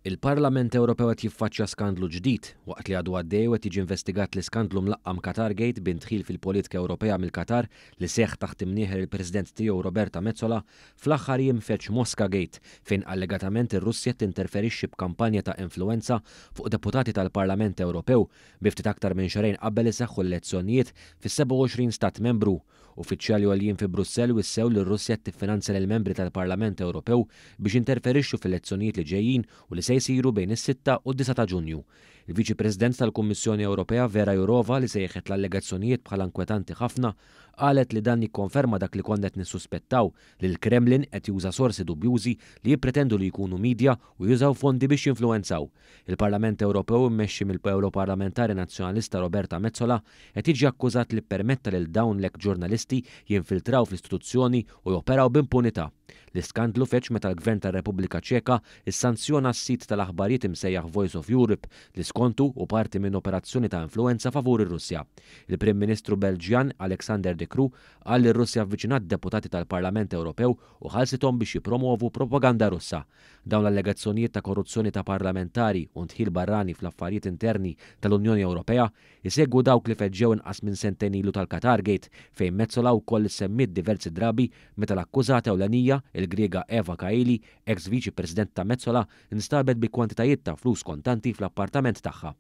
Il-Parlament Ewropew qed jiffaċċja skandlu ġdid waqt li għadu għaddej u qed jiġi investigat l-iskandlu mlaqqam Qatargate b'indħil fil-politika Ewropea mill-Qatar li seħħ taħt imnieħer il-President tiegħu Roberta Metsola. Fl-aħħar jiem feġġ Moscagate, fejn allegatament ir-Russja tinterferixxi b'kampanja ta' influwenza fuq deputati tal-Parlament Ewropew bi ftit aktar minn xahrejn qabel iseħħu l-elezzjonijiet fis-27 stat membru. Uffiċjali għoljin fi Brussell wissew li r-Russja qed tiffinanzja lill-membri tal-Parlament Ewropew biex jinterferixxu fl-elezzjonijiet li ġejjin u li se jsiru bejn is-6 u d-9 ta' Ġunju. Il-Viċi President tal-Kummissjoni Ewropea Vera Jourova, li sejħet l-allegazzjonijiet bħala inkwetanti ħafna, qalet li dan jikkonferma dak li konna qed nissuspettaw, li l-Kremlin qed juża sorsi dubjużi li jippretendu li jkunu media u jużaw fondi biex jinfluwenzaw. Il-Parlament Ewropew, immexxi mill-Ewroparlamentari Nazzjonalista Roberta Metsola, qed jiġi akkużat li ppermetta lil dawn l-eks ġurnalisti jinfiltraw fl-istituzzjoni u joperaw b'impunità. L-iskandlu feġġ meta l-Gvern tar-Repubblika Ċeka issanzjona s-sit tal-aħbarijiet imsejjaħ Voice of Europe, li skontu hu parti minn operazzjoni ta' influwenza favur ir-Russja. Il-Prim Ministru Belġjan Alexander De Croo qal li r-Russja avviċinat deputati tal-Parlament Ewropew u ħallsithom biex jippromovu propaganda Russa. Dawn l-allegazzjonijiet ta' korruzzjoni ta' parlamentari u ndħil barrani fl-affarijiet interni tal-Unjoni Ewropea isegwu dawk li feġġew inqas minn sentejn ilu tal-Qatargate, fejn Metsola wkoll issemmiet diversi drabi meta l-akkużata ewlenija, il-Griega Eva Kaili, ex Viċi President ta' Metsola, instabet bi kwantitajiet ta' flus kontanti fl-appartament tagħha.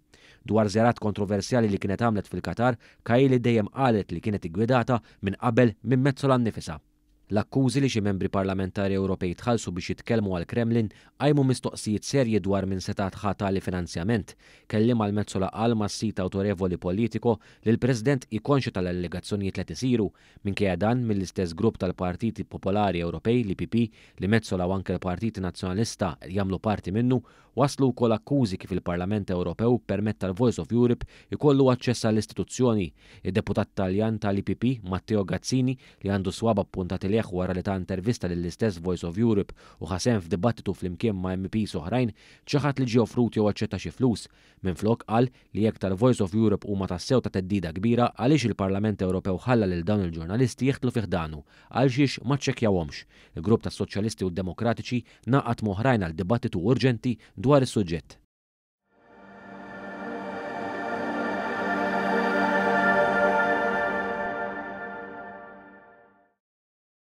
Dwar żjarat kontroversjali li kienet għamlet fil-Qatar, Kaili dejjem qalet li kienet iggwidata minn qabel minn Metsola nnifisha. L-akkużi li xi membri parlamentari Ewropej tħallsu biex jitkellmu għall-Kremlin qajmu mistoqsijiet serji dwar min seta' ħa tali finanzjament. Kelliem għal Metsola qal mas-sit awtorevoli Politico li l-President hi konxja tal-allegazzjonijiet li qed isiru. Minkejja dan, mill-istess grupp tal-Partiti Popolari Ewropej, l-EPP, li Metsola u anke l-Partit Nazzjonalista jagħmlu parti minnu, waslu wkoll akkużi kif il-Parlament Ewropew permetta l-Voice of Europe ikollu aċċess għall-istituzzjoni. Id-deputat Taljan tal-EPP, Matteo Gazzini, li għandu swaba ppuntati lejh wara li ta intervista lill-istess Voice of Europe u ħa sehem f'dibattitu flimkien ma' MPs oħrajn, ċaħad li ġie offrut jew aċċetta xi flus. Minflok qal li jekk tal-Voice of Europe huma tassew ta' theddida kbira, għaliex il-Parlament Ewropew ħalla lil dawn il-ġurnalisti jidħlu fi ħdanu, għalxiex ma ċċekkjawhomx. Il-grupp tas-Soċjalisti u Demokratiċi ngħaqad m'oħrajn għal dibattitu urġenti dwar is-suġġett.